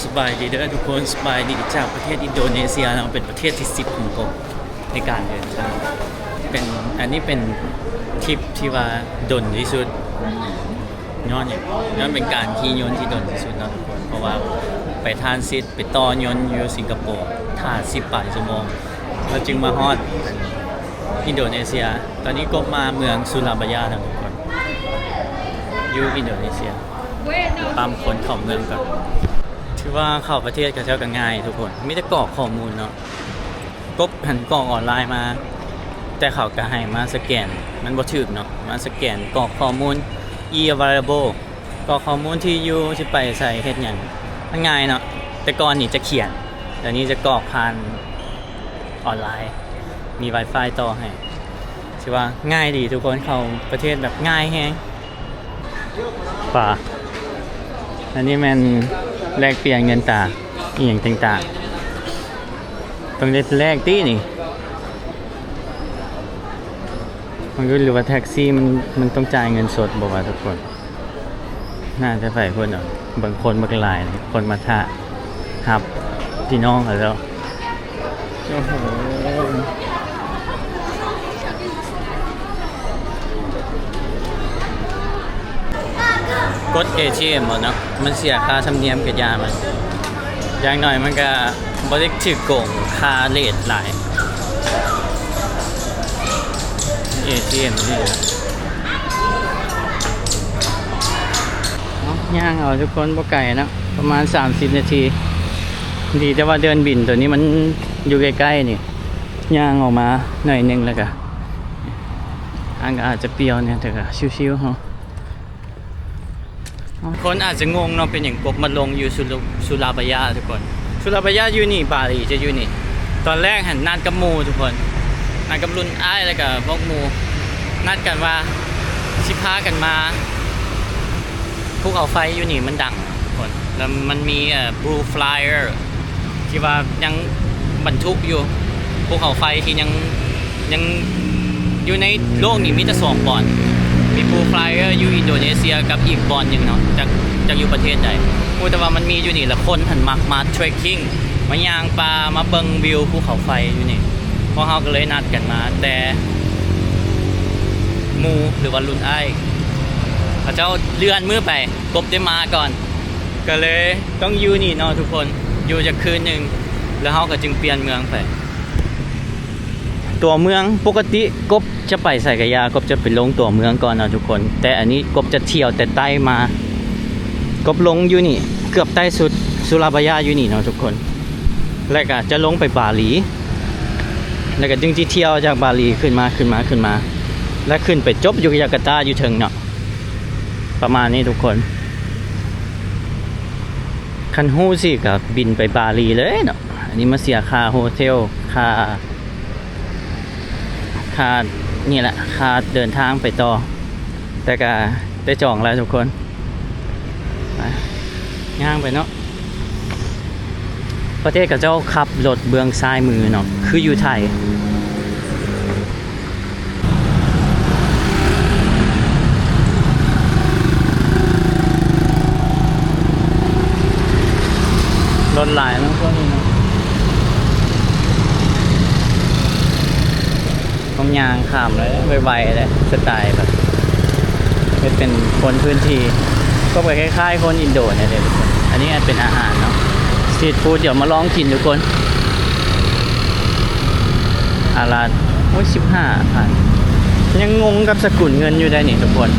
ສະບາຍດີເດີທຸກຄົນ ສະບາຍດີຈາກປະເທດອິນໂດເນເຊຍເນາະ ເປັນປະເທດທີສິບຂອງກົບໃນການເດີນທາງ ເປັນ ອັນນີ້ເປັນທຣິບທີ່ວ່າດົນທີ່ສຸດ ຍ້ອນຫຍັງ? ຍ້ອນເປັນການຂີ່ຍົນທີ່ດົນທີ່ສຸດເນາະທຸກຄົນ ເພາະວ່າໄປທຣານຊິດ ໄປຕໍ່ຍົນຢູ່ສິງກະໂປ ຖ້າສິບປາຍຊົ່ວໂມງ ແລ້ວຈຶ່ງມາຮອດອິນໂດເນເຊຍ. ຕອນນີ້ກົບມາເມືອງຊູລາບາຢາແລ້ວທຸກຄົນ ຢູ່ອິນໂດເນເຊຍ. ປ້ຳຄົນເຂົ້າເມືອງກ່ອນ. ຖືວ່າເຂົ້າປະເທດເຂົາເຈົ້າກໍງ່າຍທຸກຄົນ ມີແຕ່ກອກຂໍ້ມູນເນາະ. ກົບຫັ້ນກອກອອນລາຍມາ ແຕ່ເຂົາກໍໃຫ້ມາສະແກນ ມັນບໍ່ຖືກເນາະ ມາສະແກນກອກຂໍ້ມູນ e-arrival ກອກຂໍ້ມູນທີ່ຢູ່ ຊິໄປໃສ ເຮັດຫຍັງ ມັນງ່າຍເນາະ. ແຕ່ກ່ອນນີ້ຈະຂຽນ ດຽວນີ້ຈະກອກຜ່ານອອນລາຍ ມີ Wi-Fi ຕໍ່ໃຫ້. ຖືວ່າງ່າຍດີທຸກຄົນ ເຂົ້າປະເທດແບບງ່າຍແຮງ. ປາ ອັນນີ້ແມ່ນແລກປ່ຽນເງິນຕາ ອີ່ຫຍັງຕ່າງໆ ຕ້ອງໄດ້ແລກຕິນີ້. ມັນກໍ ຫຼືວ່າແທັກຊີ ມັນ ມັນຕ້ອງຈ່າຍເງິນສົດບໍ່ວະທຸກຄົນ? ໜ້າຈະໄປພຸ້ນເນາະ ເບິ່ງຄົນບັກຫຼາຍ ຄົນມາຖ້າຮັບພີ່ນ້ອງເຂົາເຈົ້າ. ໂອ້ໂຫ ກົດເອທີເອັມເອົາເນາະ ມັນເສຍຄ່າທຳນຽມກະຢ່າມັນ ຢ່າງໜ້ອຍມັນກະບໍ່ໄດ້ຖືກໂກງຄ່າເລດຫຼາຍ. ເອທີເອັມນີ້ ເອົ້າ ຍ່າງເອົາທຸກຄົນ ບໍ່ໄກເນາະ ປະມານສາມສິບນາທີ. ດີແຕ່ວ່າເດີ່ນບິນໂຕນີ້ມັນຢູ່ໃກ້ໆນີ້ ຍ່າງອອກມາໜ້ອຍໜຶ່ງ ແລ້ວກະ ທາງກໍອາດຈະປ່ຽວແດ່ ແຕ່ກໍຊິວໆເຮົາ. ຄົນອາດຈະງົງເນາະ ເປັນຫຍັງກົບມາລົງຢູ່ສຸ ສຸລາບາຢາທຸກຄົນ. ສຸລາບາຢາຢູ່ນີ້ ບາລີຈະຢູ່ນີ້. ຕອນແລກຫັ້ນນັດກັບໝູ່ທຸກຄົນ ນັດກັບລຸ້ນອ້າຍ ແລ້ວກະພວກໝູ່ ນັດກັນວ່າຊິພາກັນມາ ພູເຂົາໄຟຢູ່ນີ້ມັນດັງທຸກຄົນ ແລ້ວມັນມີ ເອີ Blue Flyer ທີ່ວ່າຍັງບັນທຸກຢູ່ ພູເຂົາໄຟທີ່ຍັງ ຍັງຢູ່ໃນໂລກນີ້ມີແຕ່ສອງບ່ອນ ມີ Blue Flyer ຢູ່ອິນໂດເນເຊຍກັບອີກບ່ອນໜຶ່ງເນາະ ຈັກ ຈັກຢູ່ປະເທດໃດ ຮູ້ແຕ່ວ່າມັນມີຢູ່ນີ້ ແລ້ວຄົນຫັ້ນມັກມາ trekking ມາຍ່າງປ່າ ມາເບິ່ງວິວພູເຂົາໄຟຢູ່ນີ້. ພວກເຮົາກໍເລີຍນັດກັນມາ ແຕ່ໝູ່ ຫຼືວ່າລຸ້ນອ້າຍ ເຂົາເຈົ້າເລື່ອນມື້ໄປ ກົບໄດ້ມາກ່ອນ ກໍເລີຍຕ້ອງຢູ່ນີ້ເນາະທຸກຄົນ ຢູ່ຈັກຄືນໜຶ່ງ ແລ້ວເຮົາກໍຈຶ່ງປ່ຽນເມືອງໄປ. ຕົວເມືອງ ປົກກະຕິກົບຈະໄປໃສກະຢ່າ ກົບຈະໄປລົງຕົວເມືອງກ່ອນເນາະທຸກຄົນ ແຕ່ອັນນີ້ກົບຈະທ່ຽວແຕ່ໃຕ້ມາ ກົບລົງຢູ່ນີ້ ເກືອບໃຕ້ສຸດ ສຸລາບາຢາຢູ່ນີ້ເນາະທຸກຄົນ ແລ້ວກະຈະລົງໄປບາລີ ແລ້ວກະຈຶ່ງຊິທ່ຽວຈາກບາລີຂຶ້ນມາ ຂຶ້ນມາ ຂຶ້ນມາ ແລ້ວຂຶ້ນໄປຈົບຢູ່ຢາກາຕາຢູ່ເທິງເນາະ. ປະມານນີ້ທຸກຄົນ ຄັນຮູ້ຊິກະບິນໄປບາລີເລີຍເນາະ. ອັນນີ້ມາເສຍຄ່າໂຮເທວ ຄ່າ ຄ່າ ນີ້ແຫຼະ ຄ່າເດີນທາງໄປຕໍ່ ແຕ່ກະໄດ້ຈອງແລ້ວທຸກຄົນ. ໄປ ຍ່າງໄປເນາະ. ປະເທດເຂົາເຈົ້າຂັບລົດເບື້ອງຊ້າຍມືເນາະ ຄືຢູ່ໄທ. ລົດຫຼາຍເນາະ ຊ່ວງນີ້ເນາະ ຕ້ອງຍ່າງຂ້າມເລີຍ ໄວໆເລີຍ ສະໄຕແບບເຮັດເປັນຄົນພື້ນທີ່ ກໍໄປຄ້າຍໆຄົນອິນໂດນີ້ເດ້ທຸກຄົນ. ອັນນີ້ເປັນອາຫານເນາະ ສະຕຣີດຟູດ ດຽວມາລອງກິນທຸກຄົນ. ອາລາດ ໂອ້ຍ ສິບຫ້າພັນ ຍັງງົງກັບສະກຸນເງິນຢູ່ໄດ໋ນີ້ທຸກຄົນ.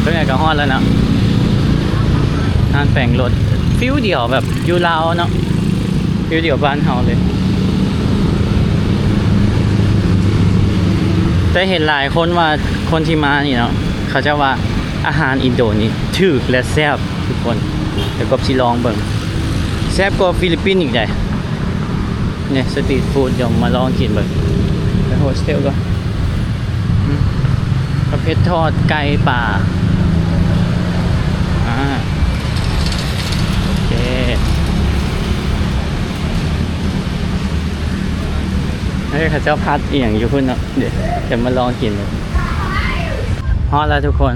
ເບິ່ງແລ້ວກໍຮອດແລ້ວເນາະ ຮ້ານແປງລົດ ຟີລດຽວແບບຢູ່ລາວເນາະ ຟີລດຽວບ້ານເຮົາເລີຍ. ແຕ່ເຫັນຫຼາຍຄົນວ່າ ຄົນທີ່ມານີ້ເນາະ ເຂົາເຈົ້າວ່າອາຫານອິນໂດນີ້ຖືກ ແລະ ແຊບ ທຸກຄົນ ດຽວກົບຊິລອງເບິ່ງ ແຊບກວ່າຟີລິບປິນອີກໃດ໋. ນີ້ສະຕຣີດຟູດ ດຽວມາລອງກິນເບິ່ງ. ໄປໂຮສເທວກ່ອນ. ອືມ ປາເຜັດທອດ ໄກ່ ປາ. ອາ ໂອເຄ ເອີ ເຂົາເຈົ້າຜັດອີ່ຫຍັງຢູ່ພຸ້ນເນາະ. ດຽວຈະມາລອງກິນເບິ່ງ. ຮອດແລ້ວທຸກຄົນ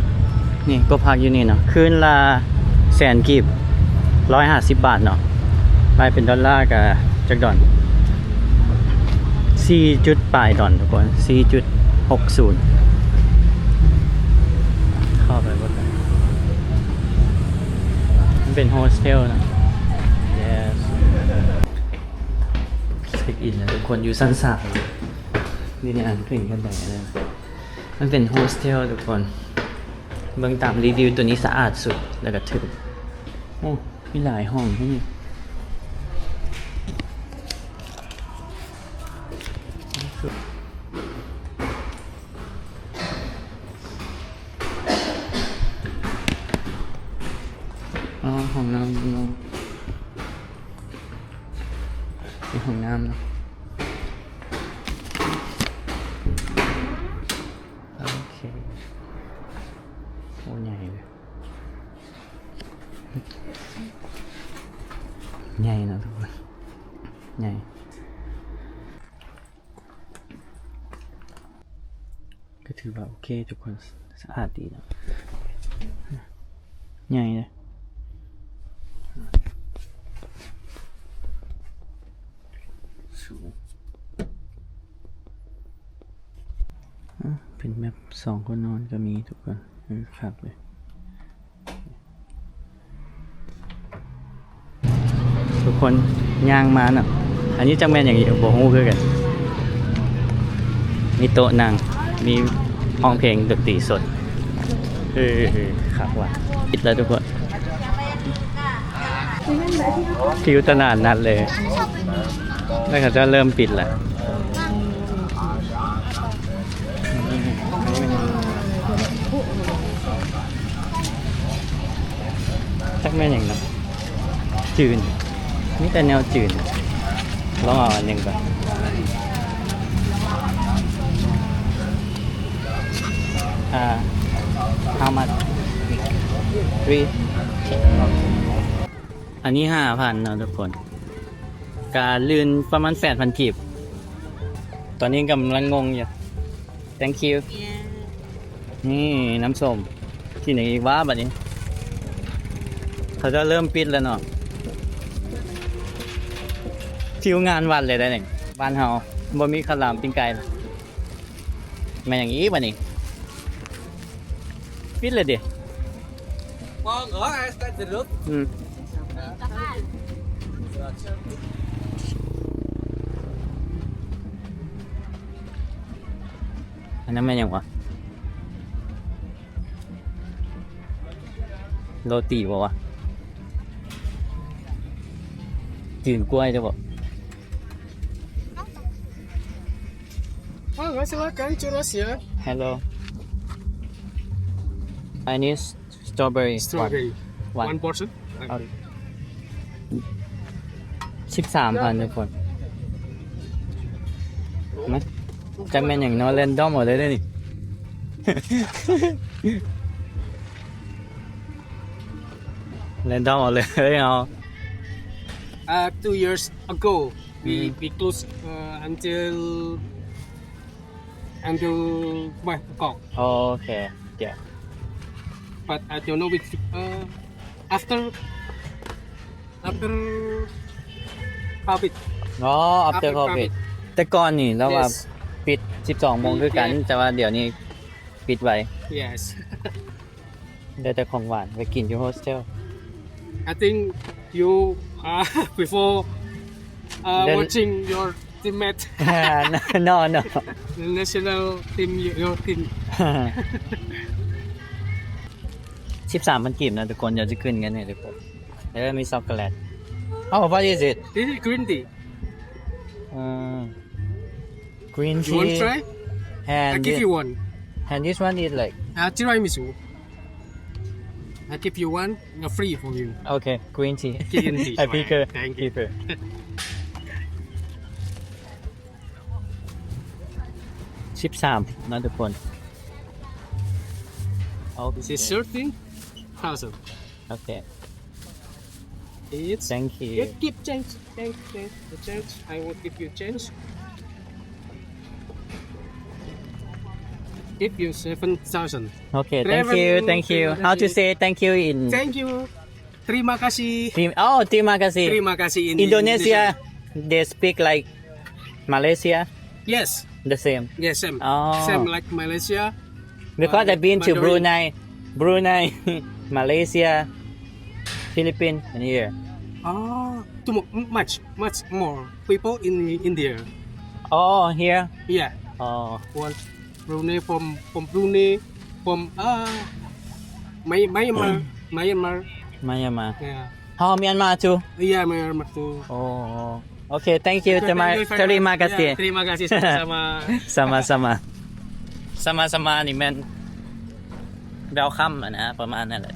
ນີ້ກໍພັກຢູ່ນີ້ເນາະ ຄືນລະແສນກີບ. ຮ້ອຍຫ້າສິບບາດເນາະ ບາຍເປັນດອນລາກະຈັກດອນ? ສີ່ຈຸດປາຍດອນທຸກຄົນ ສີ່ຈຸດຫົກສູນ ເຂົ້າໄປເບິ່ງກັນ ມັນເປັນໂຮສເທວເນາະ yes ເຊັກອິນນະທຸກຄົນ ຢູ່ຊັ້ນສາມ ນີ້ ນີ້ ອ່ານຂຶ້ນຂັ້ນໄດນະ ມັນເປັນໂຮສເທວທຸກຄົນ ເບິ່ງຕາມຣີວິວ ໂຕນີ້ສະອາດສຸດ ແລ້ວກະຖືກ ໂອ້ ມີຫຼາຍຫ້ອງແທ້ນີ້ ອໍ ຫ້ອງນ້ຳ ມີຫ້ອງນ້ຳເນາະ ໂອເຄ ໂອ້ ໃຫຍ່ເລີຍ ໃຫຍ່ເນາະທຸກຄົນ ໃຫຍ່ ກໍຖືວ່າໂອເຄທຸກຄົນ ສະອາດດີເນາະ ໃຫຍ່ເດ້ ສູງ ອາ ເປັນແບບສອງຄົນນອນກໍມີທຸກຄົນ ເອີ ຄັກເລີຍ ທຸກຄົນຍ່າງມາເນາະ ອັນນີ້ຈັກແມ່ນຫຍັງອີກ ບໍ່ຮູ້ຄືກັນ ມີໂຕະນັ່ງ ມີຮ້ອງເພງດົນຕີສົດ ເອີ ຄັກວ່ະ ປິດແລ້ວທຸກຄົນ ຄິວຕະໜາດນັດເລີຍ ແລ້ວເຂົາເຈົ້າເລີ່ມປິດແລ້ວ ຈັກແມ່ນຫຍັງເນາະ ຈືນ ມີແຕ່ແນວຈືນ ລອງເອົາອັນໜຶ່ງກ່ອນ ອ່າ how much? Three. ອັນນີ້ຫ້າພັນເນາະທຸກຄົນ ກະລື່ນປະມານແປດພັນກີບ ຕອນນີ້ກຳລັງງົງຢູ່ Thank you. ນີ້ນ້ຳສົ້ມ ກິນຫຍັງອີກຫວາບາດນີ້ ເຂົາເຈົ້າເລີ່ມປິດແລ້ວເນາະ ຟີວງານວັດເລີຍໄດ໋ນີ້ ບ້ານເຮົາບໍ່ມີເຂົ້າຫຼາມປີ້ງໄກ່ ແມ່ນຫຍັງອີກບາດນີ້ ປິດແລ້ວເດ ອືມ ອັນນັ້ນແມ່ນຫຍັງວະ? ໂຣຕີບໍ່ວະ? ຈືນກ້ວຍເດ້ບໍ່? Oh, what's the one? Can you just here? Hello. I need strawberry. Strawberry. One. One. One portion? ເອົາ ສິບສາມພັນທຸກຄົນ ມາ ຈັກແມ່ນຫຍັງເນາະ ແຣນດອມເອົາເລີຍເດ້ນີ້ ແຣນດອມເອົາເລີຍເຮົາ Uh, two years ago, we, ອືມ we close, uh, until until five o'clock. Okay, yeah. But I don't know which, uh, after, after covid. ອໍ after covid. After covid. ແຕ່ກ່ອນນີ້ລາວວ່າ yes ປິດສິບສອງໂມງຄືກັນ ແຕ່ວ່າດຽວນີ້ປິດໄວ. Yes. ໄດ້ແຕ່ຂອງຫວານໄປກິນຢູ່ໂຮສເທວ. I think you, uh, before, uh, then watching your teammate. No, no. The national team, your, your team. ສິບສາມພັນກີບນະທຸກຄົນ ດຽວຈະຂຶ້ນເງິນໃຫ້ທຸກຄົນ. ເອີ ມີຊັອກໂກແລັດ. Oh, what is it? This is green tea. ອືມ. Green tea. You want try? And I give thi-, you one. And this one is like? Uh, tiramisu. I give you one, uh, free for you. Okay, green tea. Green tea. I prefer. Thank you. Prefer. ສິບສາມນະທຸກຄົນ. Okay. This is thirteen thousand. Okay. It's, thank you. It keep change, change, change, the change. I will give you change. Give you seven thousand. Okay, thank you, thank you. How to say thank you in? Thank you. Terima kasih. Tim-, oh, terima kasih. Terima kasih in Indonesia, Indonesia. They speak like Malaysia? Yes. The same? Yes, same. Oh. Same like Malaysia. Because uh, I've been to Mandarin. Brunei, Brunei, Malaysia, Philippines, and here. Oh, too mu-, much, much more people in India. Oh, here? Yeah. Oh. One Brunei from, from Brunei, from, uh, My-, Myanmar, Myanmar. Myanmar. Yeah. Oh, Myanmar too? Yeah, Myanmar too. Oh, oh. Okay, thank you. Okay, terima, thank you very much. Terima kasih. Yeah, terima kasih sama-sama. Sama-sama. Sama-sama ນີ້ແມ່ນ welcome ຫັ້ນນະ ປະມານນັ້ນແຫຼະ.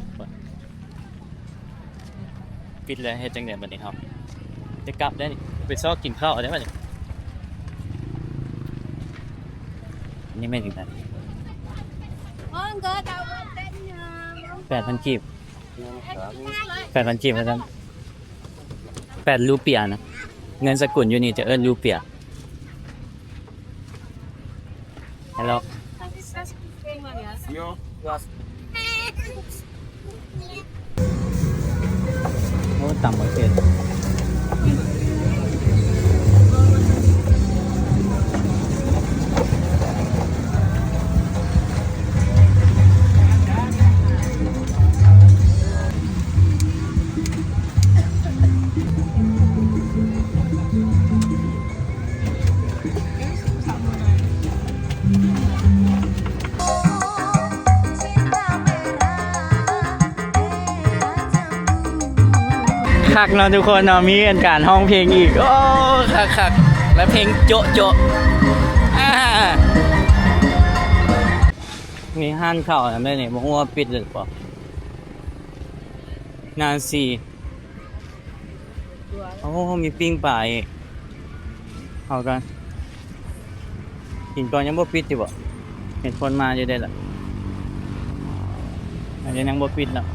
ປິດແລ້ວເຮັດຈັ່ງໃດບັດນີ້ເຮົາ? ໄດ້ກັບໄດ້ນີ້ ໄປຊອກກິນເຂົ້າໄດ້ບັດນີ້. ນີ້ແມ່ນຈັ່ງໃດ? ແປດພັນກີບ ແປດພັນກີບວ່າຊັ້ນ ແປດຣູປຽນະ. ເງິນສະກຸນຢູ່ນີ້ຈະເອີ້ນຣູປຽ. Hello. ໂອ້ ຕຳບັກເຜັດ. ຄັກເນາະທຸກຄົນເນາະ ມີອັນການຮ້ອງເພງອີກ. ໂອ້ ຄັກໆ ແລະ ເພງໂຈະໆ. ອ່າ ມີຮ້ານເຂົ້ານຳເດ້ນີ້ ບໍ່ຮູ້ວ່າປິດຫຼືບໍ່. ນາຊີ. ໂອ້ ມີປີ້ງປາອີກ. ເອົາກ່ອນ ກິນກ່ອນ. ຍັງບໍ່ປິດຢູ່ບໍ? ເຫັນຄົນມາຢູ່ເດ້ລະ. ອາດຈະຍັງບໍ່ປິດເນາະ.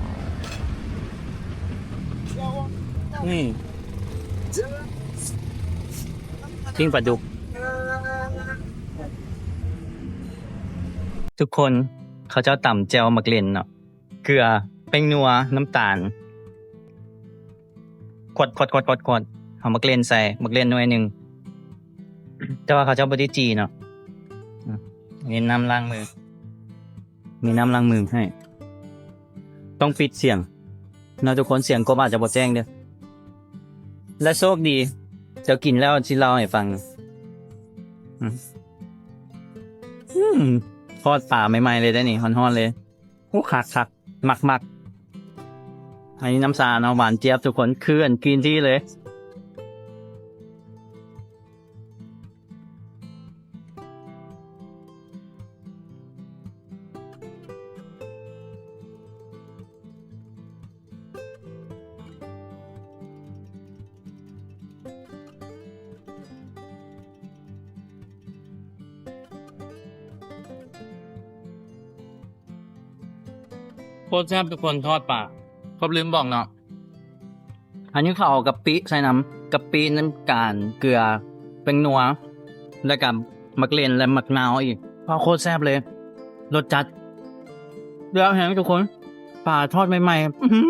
ນີ້ ປີ້ງປາດຸກ. ທຸກຄົນ ເຂົາເຈົ້າຕຳແຈ່ວໝາກເລັ່ນເນາະ. ເກືອ, ແປ້ງນົວ, ນ້ຳຕານ ຂວດໆໆໆ ເອົາໝາກເລັ່ນໃສ່ ໝາກເລັ່ນໜ່ວຍໜຶ່ງ. ແຕ່ວ່າເຂົາເຈົ້າບໍ່ໄດ້ຈີ່ເນາະ. ອາ ມີນ້ຳລ້າງມື ມີນ້ຳລ້າງມືໃຫ້. ຕ້ອງປິດສຽງເນາະທຸກຄົນ ສຽງກົບອາດຈະບໍ່ແຈ້ງເດີ້. ແລະ ໂຊກດີ ດຽວກິນແລ້ວຊິເລົ່າໃຫ້ຟັງ. ອືມ ອືມ ທອດປາໃໝ່ໆເລີຍເດ້ນີ້ ຮ້ອນໆເລີຍ. ໂອ້ ຄັກໆ ມັກໆ. ອັນນີ້ນ້ຳຊາເນາະ ຫວານຈຽບທຸກຄົນ ຄືອັນກຣີນທີເລີຍ. ໂຄດແຊບທຸກຄົນ ທອດປາ ຄວບລືມບອກເນາະ. ອັນນີ້ເຂົາເອົາກະປິໃສ່ນຳ ກະປິ ນ້ຳຕານ ເກືອ ແປ້ງນົວ ແລ້ວກະໝາກເລັ່ນ ແລະ ໝາກນາວອີກ. ວ້າວ ໂຄດແຊບເລີຍ ລົດຈັດ ແຊບແຮງທຸກຄົນ. ປາທອດໃໝ່ໆ ອືຫື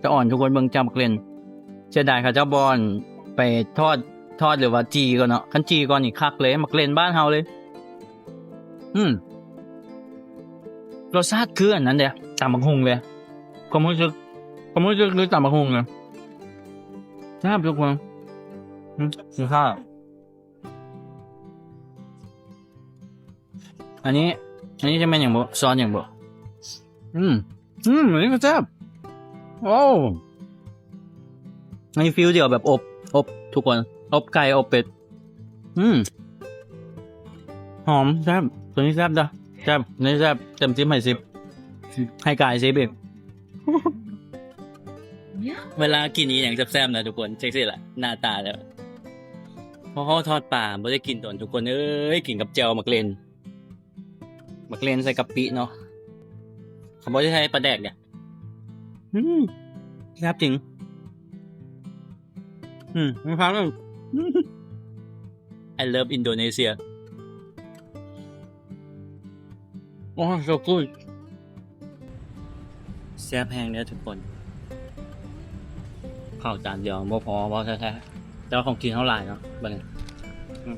ຈະອ່ອນທຸກຄົນເບິ່ງ ແຈ່ວໝາກເລັ່ນ. ເສຍດາຍເຂົາເຈົ້າບໍ່ໄປທອດ ທອດ ຫຼືວ່າຈີ່ກ່ອນເນາະ. ຄັນຈີ່ກ່ອນນີ້ຄັກເລີຍ ໝາກເລັ່ນບ້ານເຮົາເລີຍ. ອືມ ລົດຊາດຄືອັນນັ້ນເດ້ ຕຳບັກຫຸ່ງເດ້. ຄວາມຮູ້ສຶກ ຄວາມຮູ້ສຶກຄືຕຳບັກຫຸ່ງເລີຍ. ແຊບທຸກຄົນ. ອືມ ກິນຂ້າວ. ອັນນີ້ ອັນນີ້ຈະແມ່ນຫຍັງບໍ່? ຊອດຫຍັງບໍ່? ອືມ ອືມ ອັນນີ້ກໍແຊບ. ໂອ້ ອັນນີ້ຟີລດຽວແບບອົບ ອົບທຸກຄົນ ອົບໄກ່ ອົບເປັດ. ອືມ ຫອມ ແຊບ ໂຕນີ້ແຊບເດີ້ ແຊບ ໂຕນີ້ແຊບ. ເຕັມສິບໃຫ້ສິບ ໃຫ້ກາຍສິບອີກ. ເວລາກິນອີ່ຫຍັງແຊບໆນະທຸກຄົນ ຈັ່ງຊີ້ລະໜ້າຕາແລ້ວ. ໂອ້ໂຫ ທອດປາ ບໍ່ໄດ້ກິນດົນທຸກຄົນເອີຍ ກິນກັບແຈ່ວໝາກເລັ່ນ ໝາກເລັ່ນໃສ່ກະປິເນາະ. ເຂົາບໍ່ໄດ້ໃສ່ປາແດກເດ. ອືມ ແຊບຈິງ. ອືມ ມີຄວາມ I love Indonesia. ໂອ້ so good. ແຊບແຮງເດີທຸກຄົນ. ເຂົ້າຈານດຽວບໍ່ພໍ ເວົ້າແທ້ໆ ແຕ່ວ່າຂອງກິນເຮົາຫຼາຍເນາະ ບັດນີ້ ອືມ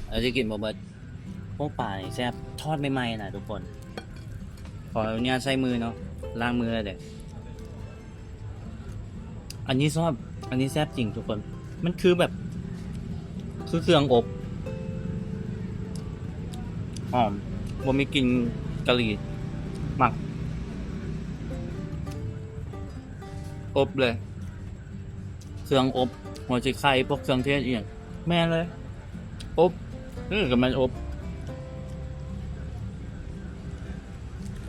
ແລ້ວຊິກິນບໍ່ເບິດ. ໂອ້ ປານີ້ແຊບ ທອດໃໝ່ໆນະທຸກຄົນ. ຂໍອະນຸຍາດໃຊ້ມືເນາະ ລ້າງມືແລ້ວເດ້. ອັນນີ້ຊອບ ອັນນີ້ແຊບຈິງທຸກຄົນ ມັນຄືແບບ ຄືເຄື່ອງອົບ ຫອມ ບໍ່ມີກິ່ນກະຫຼີ ມັກ ອົບເລີຍ ເຄື່ອງອົບ ຫົວຊິໄຄ ພວກເຄື່ອງເທດອີ່ຫຍັງ ແມ່ນເລີຍ ອົບ ເອີ ກໍແມ່ນອົບ.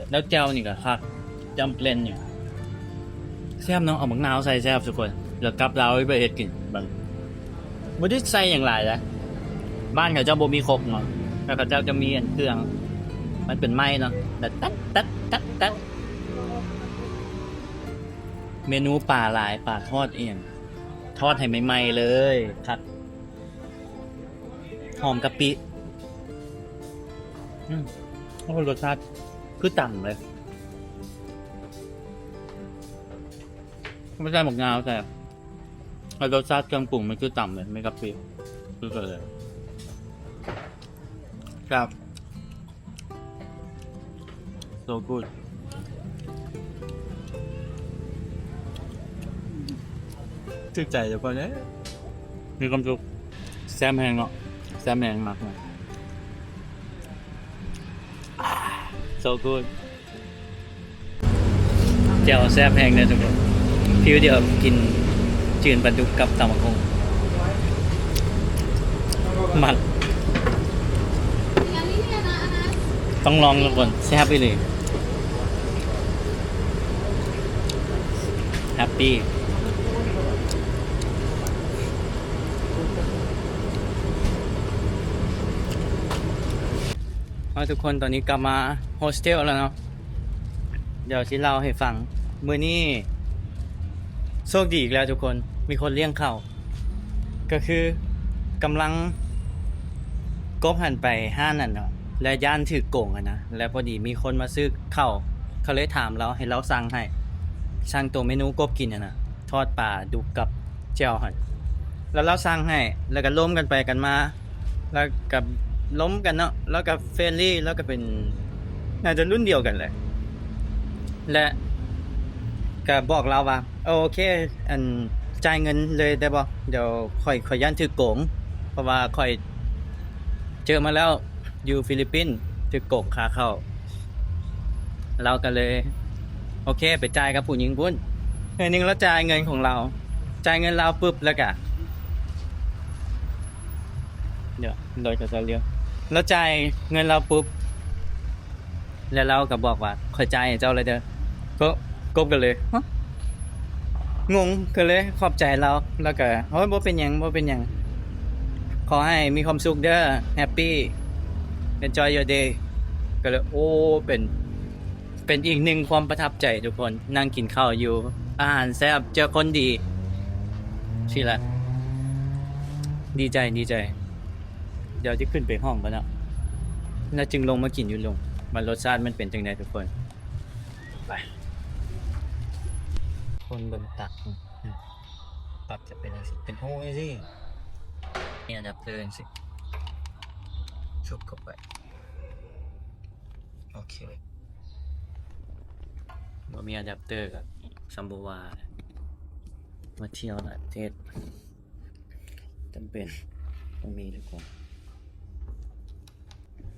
ແລ້ວແຈ່ວນີ້ກໍຄັກ ຈ້ຳເກລັນນີ້ແຊບເນາະ ເອົາໝາກນາວໃສ່ແຊບທຸກຄົນ. ແລ້ວກັບລາວໄປເຮັດກິນ ມັນບໍ່ໄດ້ໃສ່ຫຍັງຫຼາຍນະ ບ້ານເຂົາເຈົ້າບໍ່ມີຄົກເນາະ ແລ້ວເຂົາເຈົ້າຈະມີອັນເຄື່ອງ ມັນເປັນໄມ້ເນາະ ແລ້ວຕັດໆໆ ເມນູປາຫຼາຍ ປາທອດອີ່ຫຍັງ ທອດໃຫ້ໃໝ່ໆເລີຍ ຄັກ. ຫອມກະປິ ອືມ ໂອ້ ລົດຊາດຄືຕຳເລີຍ ບໍ່ໃສ່ໝາກນາວ ແຕ່ລົດຊາດເຄື່ອງປຸງມັນຄືຕຳເລີຍ ມີກະປິ ຄືເລີຍ ແຊບ. So good ຖືກໃຈທຸກຄົນເອີຍ ມີຄວາມສຸກ ແຊບແຮງເນາະ ແຊບແຮງ ມັກເນາະ So good ແຈ່ວແຊບແຮງເດີທຸກຄົນ ຟີວດຽວກິນຈືນປາດຸກກັບຕຳບັກຫຸ່ງ ມັກ ຕ້ອງລອງທຸກຄົນ ແຊບອີ່ຫຼີ ແຮບປີ້. ເອົາ ທຸກຄົນ ຕອນນີ້ກັບມາໂຮສເທວແລ້ວເນາະ ດຽວຊິເລົ່າໃຫ້ຟັງ ມື້ນີ້ໂຊກດີອີກແລ້ວທຸກຄົນ ມີຄົນລ້ຽງເຂົ້າ ກໍຄືກຳລັງກົບຫັ້ນໄປຮ້ານນັ້ນເນາະ ແລະ ຢ້ານຖືກໂກງຫັ້ນນະ ແລະ ພໍດີມີຄົນມາຊື້ເຂົ້າ ເຂົາເລີຍຖາມລາວໃຫ້ລາວສັ່ງໃຫ້ ສັ່ງໂຕເມນູກົບກິນຫັ້ນນະ ທອດປາດຸກກັບແຈ່ວຫັ້ນ ແລ້ວລາວສັ່ງໃຫ້ ແລ້ວກໍລົມກັນໄປກັນມາ ແລ້ວກໍລົມກັນເນາະ ລາວກໍເຟຣນລີ ລາວກໍເປັນ ໜ້າຈະລຸ້ນດຽວກັນແຫຼະ ແລະ ກໍບອກລາວວ່າ ໂອເຄ ອັນ ຈ່າຍເງິນເລີຍໄດ້ບໍ່? ດຽວຂ້ອຍ ຂ້ອຍຢ້ານຖືກໂກງ ເພາະວ່າຂ້ອຍເຈີມາແລ້ວ ຢູ່ຟີລິບປິນ ຖືກໂກງຄ່າເຂົ້າ ລາວກໍເລີຍ ໂອເຄ ໄປຈ່າຍກັບຜູ້ຍິງພຸ້ນ ໜ້ອຍໜຶ່ງລາວຈ່າຍເງິນຂອງລາວ ຈ່າຍເງິນລາວປຶບ ແລ້ວກໍ ດຽວ ລາວຈ່າຍເງິນລາວປຶບ ແລ້ວລາວກໍບອກວ່າ ຂ້ອຍຈ່າຍໃຫ້ເຈົ້າແລ້ວເດີ ກໍ ກົບກັນເລີຍ ຮະ ງົງ ກໍເລີຍຂອບໃຈລາວ ແລ້ວກໍ ໂອ້ຍ ບໍ່ເປັນຫຍັງ ບໍ່ເປັນຫຍັງ ຂໍໃຫ້ມີຄວາມສຸກເດີ ແຮັບປີ້ ເອັນຈອຍຢູເດ ກໍເລີຍ ໂອ້ ເປັນ ເປັນອີກໜຶ່ງຄວາມປະທັບໃຈທຸກຄົນ ນັ່ງກິນເຂົ້າຢູ່ ອາຫານແຊບ ເຈີຄົນດີ ຊີ້ລະ ດີໃຈ ດີໃຈ ດຽວຈະຂຶ້ນໄປຫ້ອງກ່ອນເນາະ ແລ້ວຈຶ່ງລົງມາກິນຢູ່ລຸ່ມ ວ່າລົດຊາດມັນເປັນຈັ່ງໃດທຸກຄົນ ໄປ ຄົນເບິ່ງຕັກ ປັບຈະເປັນຈັ່ງຊີ້ ເປັນຮູຈັ່ງຊີ້ ມີອາດັບເຕີຈັ່ງຊີ້ ຊຸບເຂົ້າໄປ ໂອເຄ ບໍ່ມີອາດັບເຕີກໍສ່ຳບໍ່ວ່າ ມາທ່ຽວຕ່າງປະເທດ ຈຳເປັນຕ້ອງມີທຸກຄົນ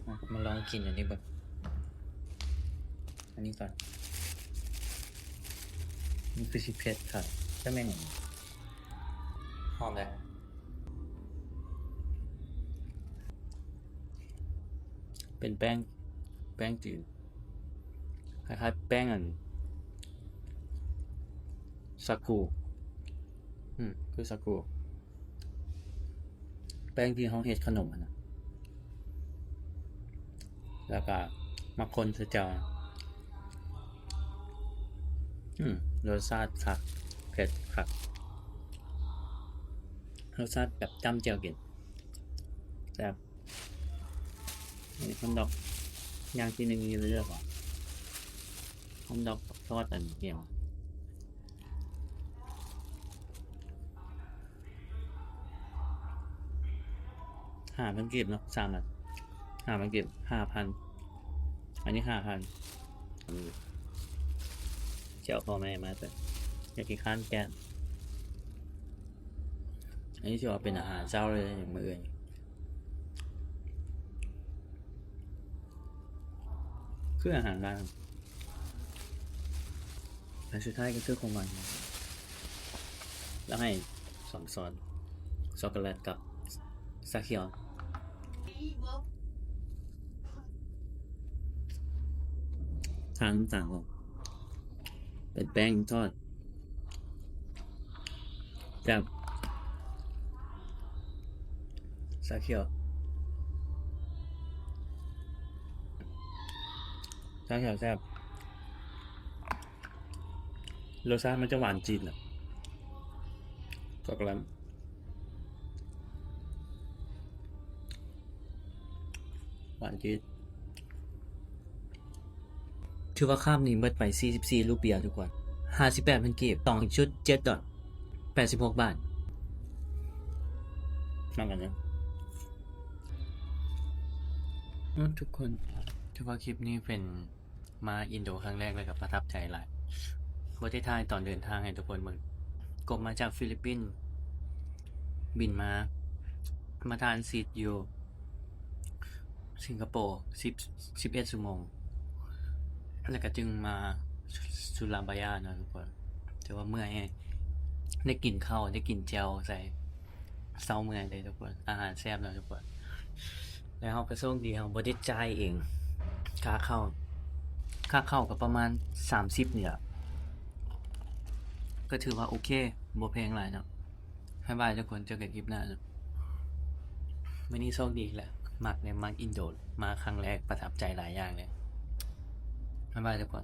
ມາ ມາລອງກິນອັນນີ້ເບິ່ງ ອັນນີ້ກ່ອນ ມັນຄືຊິເຜັດຄັກ ຈັກແມ່ນຫຍັງ ຫອມແຫຼະ ເປັນແປ້ງ ແປ້ງຈີນ ຄ້າຍໆແປ້ງອັນ ສາກູ ອືມ ຄືສາກູ ແປ້ງທີ່ເຮົາເຮັດຂະໜົມຫັ້ນນະ ແລ້ວກະມາຄົນໃສ່ແຈ່ວ ອືມ ລົດຊາດຄັກ ເຜັດຄັກ ລົດຊາດແບບຈ້ຳແຈ່ວກິນ ແຊບ. ອັນນີ້ຮອດດອກ ຢ່າງທີໜຶ່ງຢູ່ເລີຍ ຮອດດອກທອດອັນຫຍັງ ຫອມ ຫ້າພັນກີບເນາະ ສາມອັນ ຫ້າພັນກີບ ຫ້າພັນ ອັນນີ້ຫ້າພັນ ອືມ ຊິເອົາພໍ່ແມ່ມາ ແຕ່ຢາກຂີ້ຄ້ານແກະ ອັນນີ້ຊິເອົາເປັນອາຫານເຊົ້າເລີຍມື້ອື່ນ ຄືອາຫານບ້ານ. ແລະສຸດທ້າຍກໍຄືຂອງຫວານ ແລ້ວໃຫ້ສອງຊ້ອນ ຊັອກໂກແລັດກັບຊາຂຽວ ທານ້ຳຕານອອກ ເປັນແປ້ງທອດ ແຊບ ຊາຂຽວ ຊາຂຽວແຊບ ລົດຊາດມັນຈະຫວານຈືດນະ ຊັອກໂກແລັດ ຫວານຈືດ. ຖືວ່າຄາບນີ້ເບິດໄປສີ່ສິບສີ່ຣູເປຍທຸກຄົນ ຫ້າສິບແປດພັນກີບ ສອງຈຸດເຈັດດອນ ແປດສິບຫົກບາດ ມັນກັນເນາະ ເອີ ທຸກຄົນ ຖືວ່າຄລິບນີ້ເປັນ ມາອິນໂດຄັ້ງແລກ ແລ້ວກໍປະທັບໃຈຫຼາຍ ບໍ່ໄດ້ຖ່າຍຕອນເດີນທາງໃຫ້ທຸກຄົນເບິ່ງ ກົບມາຈາກຟີລິບປິນ ບິນມາ ມາທານຊິດຢູ່ສິງກະໂປ ສິບ ສິບເອັດຊົ່ວໂມງ ແລ້ວກໍຈຶ່ງມາສຸລາບາຍາເນາະທຸກຄົນ ຖືວ່າເມື່ອຍ ໄດ້ກິນເຂົ້າ ໄດ້ກິນແຈ່ວໃສ່ ເຊົາເມື່ອຍເດ້ທຸກຄົນ ອາຫານແຊບເນາະທຸກຄົນ ແລ້ວເຮົາກໍໂຊກດີ ເຮົາບໍ່ໄດ້ຈ່າຍເອງ ຄ່າເຂົ້າ ຄ່າເຂົ້າກໍປະມານສາມສິບນີ້ລະ ກໍຖືວ່າໂອເຄ ບໍ່ແພງຫຼາຍເນາະ ບາຍບາຍທຸກຄົນ ເຈີກັນຄລິບໜ້າເນາະ ມື້ນີ້ໂຊກດີແຫຼະ ມັກເດ້ ມັກອິນໂດ ມາຄັ້ງແລກ ປະທັບໃຈຫຼາຍຢ່າງເລີຍ ບາຍບາຍທຸກຄົນ.